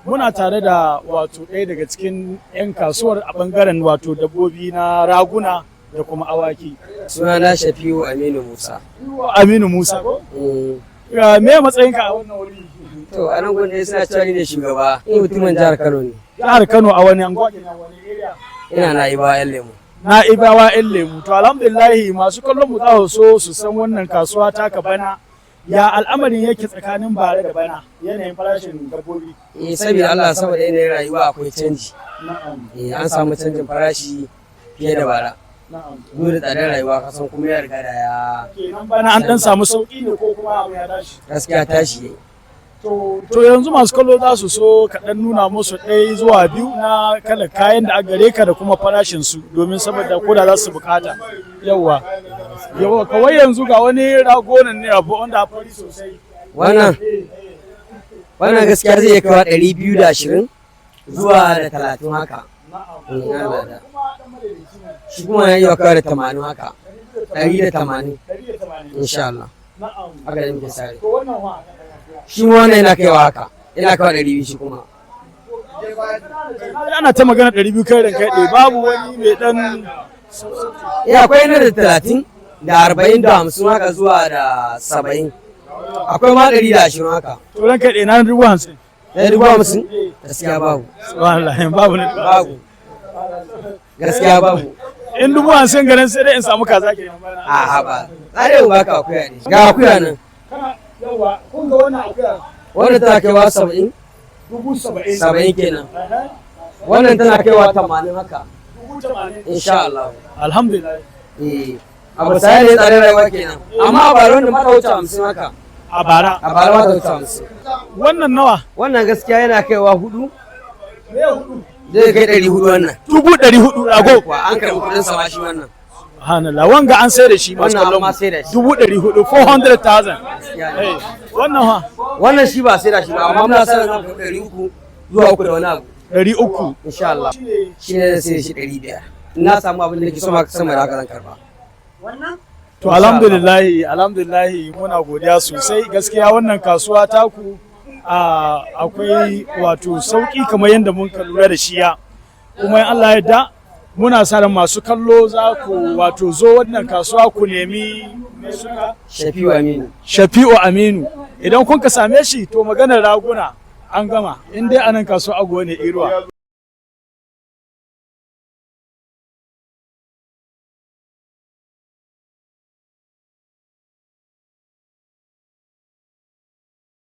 Muna tare da wato ɗaya daga cikin 'yan kasuwar a ɓangaren wato dabbobi na raguna da kuma awaki. Sunana Shafi'u Aminu Musa. Aminu Musa ko? Mm. Me matsayinka a wannan wuri? To, a nan gudun suna cewa ni ne shugaba. Ni mutumin jihar Kano ne. Jihar Kano, a wani anguwa kenan, wani area? Ina na Iba yan lemu. Na'ibawa 'yan lemu. To, alhamdulillahi, masu kallon mu za su so su san wannan kasuwa taka bana. Ya al'amarin yake tsakanin bare da bana, yanayin farashin dabbobi? Eh, saboda Allah, saboda yanayin rayuwa, akwai canji. Na'am. Eh, an samu canjin farashi fiye da bara. Na'am. Duk da tsadar rayuwa, kasan kuma ya riga da ya Kenan bana an dan samu sauki ne ko kuma abu ya tashi? Gaskiya tashi yayi. To yanzu masu kallo za su so ka dan nuna musu ɗaya zuwa biyu na kalar kayan da aka gare ka da kuma farashin su, domin saboda ko da za su bukata. Yawwa. Yawwa, kawai yanzu ga wani rago nan ne abu wanda fari sosai. Wannan gaskiya zai iya kawo 220 zuwa da 30 haka. Na'am. In Allah da. Shi kuma ya iya kawo da 80 haka. 180 insha Allah. Na'am. Haka da muke sare. To, wannan wa? Shi ma wannan yana kaiwa haka. Yana kawo 200 shi kuma. Ana ta magana 200, kai ran kai ɗaya babu wani mai ɗan Eh, akwai na da 30 da 40 da 50 haka zuwa da 70. Akwai ma 120 haka. To, ran kai ɗaya na 50,000. Na 50,000? Gaskiya babu. Subhanallah, babu ne? Babu. Gaskiya babu. In 50,000 ganin sai dai in samu kaza kenan bana. A ba. Tsare mu baka akuya ne. Ga akuya nan. Kana yawa, kun ga wannan akuya? Wannan tana kaiwa 70. 70,000? 70 kenan. Wannan tana kaiwa 80 haka. 80,000? Insha Allah. Alhamdulillah. Eh. Abu sai ne tsare rayuwa kenan. Amma a bara wannan mata wuce 50 haka. A bara? A bara mata wuce 50. Wannan nawa? Wannan gaskiya yana kaiwa hudu. Me hudu? Zai kai 400 wannan. 400,000 rago? Kuwa an karɓi kuɗin sa ma shi wannan. Subhanallah, wanga an sai da shi, masu Wannan kallon an ma mu. sai da shi. 400,000, 400,000. Gaskiya ne. Eh, wannan ha? Wannan shi ba sai da shi ba, amma muna sa ran zamu karɓi 300 zuwa uku da wani abu. 300? Insha Allah. Shi ne zai sai da shi 500. Na samu abin da nake so ma sama da haka zan karɓa. To, alhamdulillahi, alhamdulillahi, muna godiya sosai. Gaskiya wannan kasuwa taku akwai wato sauki kamar yadda mun ka lura da shi ya. Kuma in Allah ya yarda, muna sa ran masu kallo za ku wato zo wannan kasuwa ku nemi mai suna Shafi'u Aminu. Shafi'u Aminu. Idan kun ka same shi, to maganar raguna an gama. In dai anan kasuwa Ago ne Iruwa.